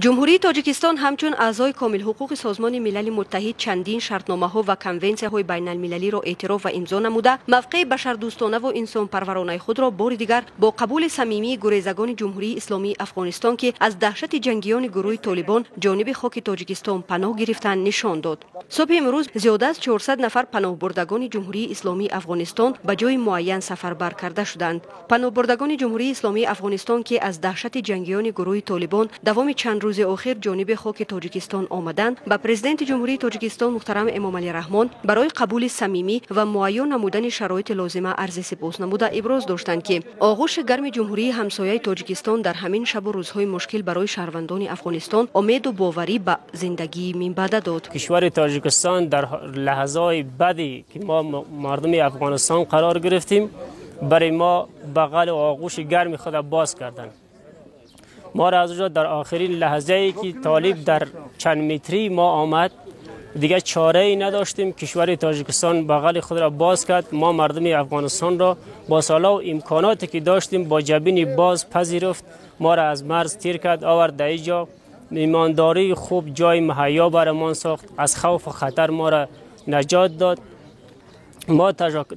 Ҷумҳурии Тоҷикистон ҳамчун аъзои комилҳуқуқи Созмони Милали Муттаҳид чандин шартномаҳо ва конвенсияҳои байналмилалиро эътироф ва имзо намуда, мавқеи башардӯстонаву инсонпарваронаи худро бори дигар бо қабули самимии гурезагони Ҷумҳурии Исломии Афғонистон, ки аз даҳшати ҷангиёни гурӯҳи Толибон ҷониби хоки Тоҷикистон паноҳ гирифтанд, нишон дод. Субҳи имрӯз зиёда аз 400 нафар паноҳбурдагони Ҷумҳурии Исломии Афғонистон ба ҷои муайян сафарбар карда шуданд. Паноҳбурдагони Ҷумҳурии Исломии Афғонистон, ки аз даҳшати ҷангиёни гурӯҳи Толибон давоми чанд рӯзи охир ҷониби хоки Тоҷикистон омаданд, ба Президенти Ҷумҳурии Тоҷикистон муҳтарам Эмомалӣ Раҳмон барои қабули самимӣ ва муайён намудани шароити лозима арзи сипос намуда иброз доштанд, ки оғӯши гарми ҷумҳурии ҳамсояи Тоҷикистон дар ҳамин шабу рӯзҳои мушкил барои шаҳрвандони Афғонистон умеду боварӣ ба зиндагии минбаъда дод. Кишвари Тоҷикистон дар лаҳзаҳои баде ки мо мардуми Афғонистон қарор гирифтем, барои мо бағалу оғӯши гарми худа боз карданд. ما را از اونجا در آخرین لحظه ای که طالب در چند متری ما آمد، دیگه چاره ای نداشتیم. کشور تاجیکستان بغل خود را باز کرد. ما مردم افغانستان را با سالا و امکاناتی که داشتیم با جبین باز پذیرفت. ما را از مرز تیر کرد، آورد در اینجا. میمانداری خوب جای مهیا برمان ساخت، از خوف و خطر ما را نجات داد. ما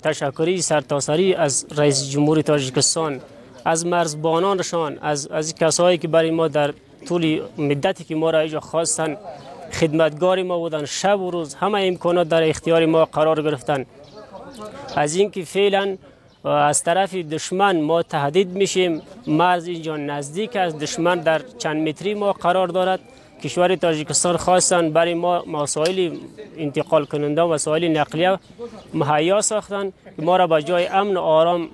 تشکری سرتاسری از رئیس جمهور تاجیکستان، از مرزبانانشان، از کسایی که برای ما در طول مدتی که ما را اینجا خواستن خدمتگار ما بودن، شب و روز همه امکانات در اختیار ما قرار گرفتن. از اینکه فعلا از طرف دشمن ما تهدید میشیم، مرز اینجا نزدیک است، دشمن در چند متری ما قرار دارد. کشور تاجیکستان خواستن برای ما مسائل انتقال کننده و وسایل نقلیه مهیا ساختن که ما را به جای امن و آرام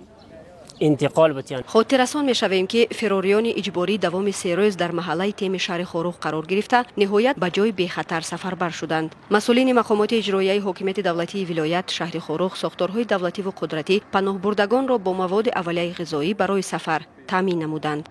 интиқол битиянд. Хотиррасон мешавем, ки фирориёни иҷборӣ давоми 3 рӯз дар маҳаллаи теми шаҳри Хоруғ қарор гирифта, ниҳоят ба ҷои бехатар сафарбар шуданд. Масъулини мақомоти иҷроияи ҳокимияти давлатии вилоят, шаҳри Хоруғ, сохторҳои давлативу қудратӣ паноҳбурдагонро бо маводи аввалияи ғизоӣ барои сафар таъмин намуданд.